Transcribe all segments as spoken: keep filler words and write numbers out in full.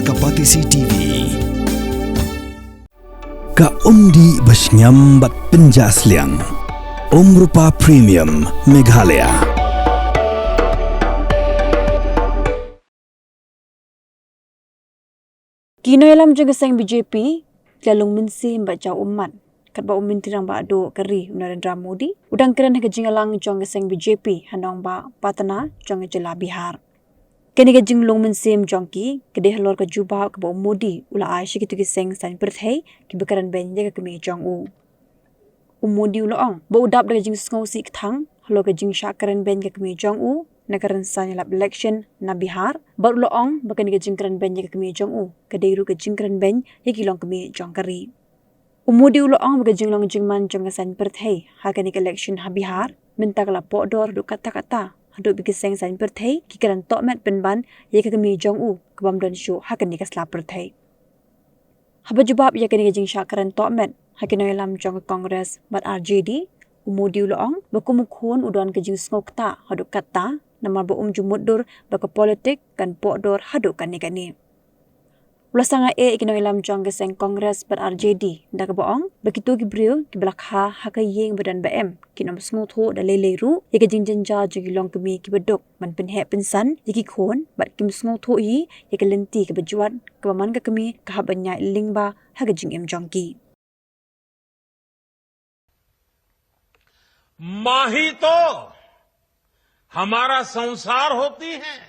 Ka Batesi T V. Ka umdih ba shngiam bad pynjah sliang. Umrupa Premium Meghalaya. Ki nongïalam jong ka seng B J P ki la lung mynsiem bad jaw ummat katba u Myntri Rangbah Duh ka ri u Narendra Modi u dang kren ha ka jingïalang jong ka seng B J P ha nongbah Patna jong ka jylla Bihar. Kane ka jinglung mynsiem jong ki ka dei halor ka jubab kaba u Modi u la ai sha kito ki seng saiñ pyrthei kiba kren beiñ ïa ka kmie jong u. U Modi u la ong ba u dap da ka jingsngewsih kthang halor ka jingshah kren beiñ ïa ka kmie jong u na ka rynsan ïalap election na Bihar, bad u la ong ba kane ka jingkren beiñ ïa ka kmie jong u ka dei ruh ka jingkren beiñ ïa ki longkmie jong ka ri. U Modi u la ong ba ka jinglong jingman jong ka saiñ pyrthei ha kane ka election ha Bihar mynta ka la pohdor haduh katta katta, haduh ba ki seng saiñ pyrthei ki kren tohmet pynban ïa ka kmie jong u ka bym don shuh ha kane ka sla pyrthei. Haba jubab ïa kane ka jingshah kren tohmet ha ki nongïalam jong ka Congress bad R J D, u Modi u la ong ba kum u khun u don ka jingsngew ktah haduh katta namar ba um ju mutdur ba ka politik kan pohdor haduh kane kane. U la sangeh ïa ki nongïalam jong ka seng Congress bad R J D da kaba ong ba kito ki briew kiba la kha ha ka ïing ba don ba em kin ym sngewthuh da lei lei ruh ïa ka jingjynjar jong ki longkmie kiba duk ban pynheh pynsan ïa ki khun bad kim sngewthuh hi ïa ka lynti kaba jwat kaba man ka kmie ka hap ban ïaid lyngba ha ka jingim jong ki. माँ ही तो हमारा संसार होती है,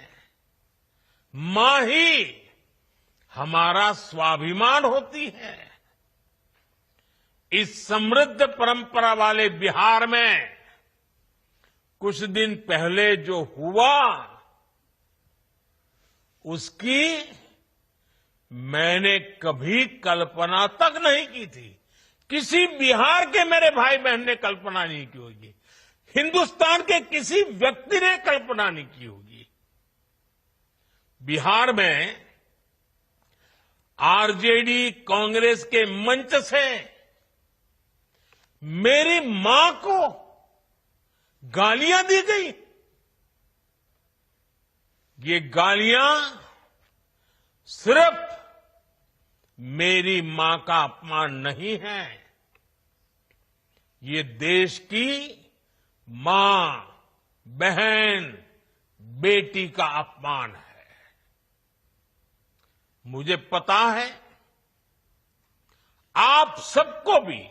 माँ ही हमारा स्वाभिमान होती है। इस समृद्ध परंपरा वाले बिहार में कुछ दिन पहले जो हुआ, उसकी मैंने कभी कल्पना तक नहीं की थी। किसी बिहार के मेरे भाई बहन ने कल्पना नहीं की होगी, हिंदुस्तान के किसी व्यक्ति ने कल्पना नहीं की होगी। बिहार में आरजेडी कांग्रेस के मंच से मेरी मां को गालियां दी गई। ये गालियां सिर्फ मेरी मां का अपमान नहीं है, ये देश की मां, बहन, बेटी का अपमान है। मुझे पता है, आप सबको भी,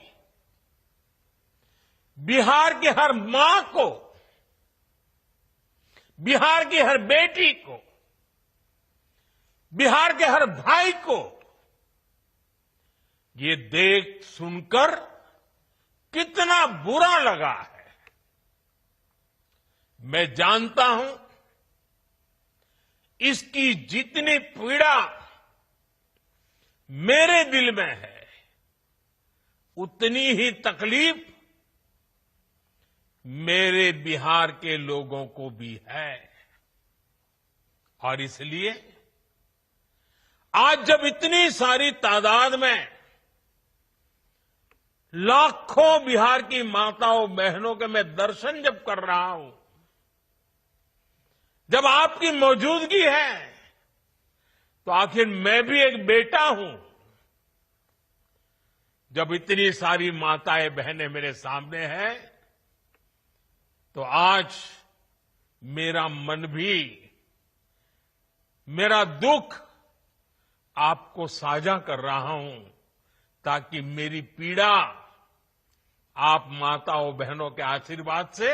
बिहार की हर मां को, बिहार की हर बेटी को, बिहार के हर भाई को ये देख सुनकर कितना बुरा लगा है, मैं जानता हूं। इसकी जितनी पीड़ा मेरे दिल में है, उतनी ही तकलीफ मेरे बिहार के लोगों को भी है। और इसलिए आज जब इतनी सारी तादाद में लाखों बिहार की माताओं बहनों के मैं दर्शन जब कर रहा हूं, जब आपकी मौजूदगी है, तो आखिर मैं भी एक बेटा हूं। जब इतनी सारी माताएं बहनें मेरे सामने हैं, तो आज मेरा मन भी, मेरा दुख आपको साझा कर रहा हूं, ताकि मेरी पीड़ा आप माताओं बहनों के आशीर्वाद से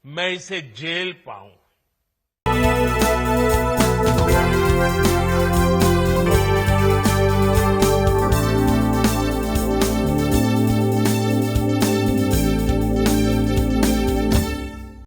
मैं इसे झेल पाऊं।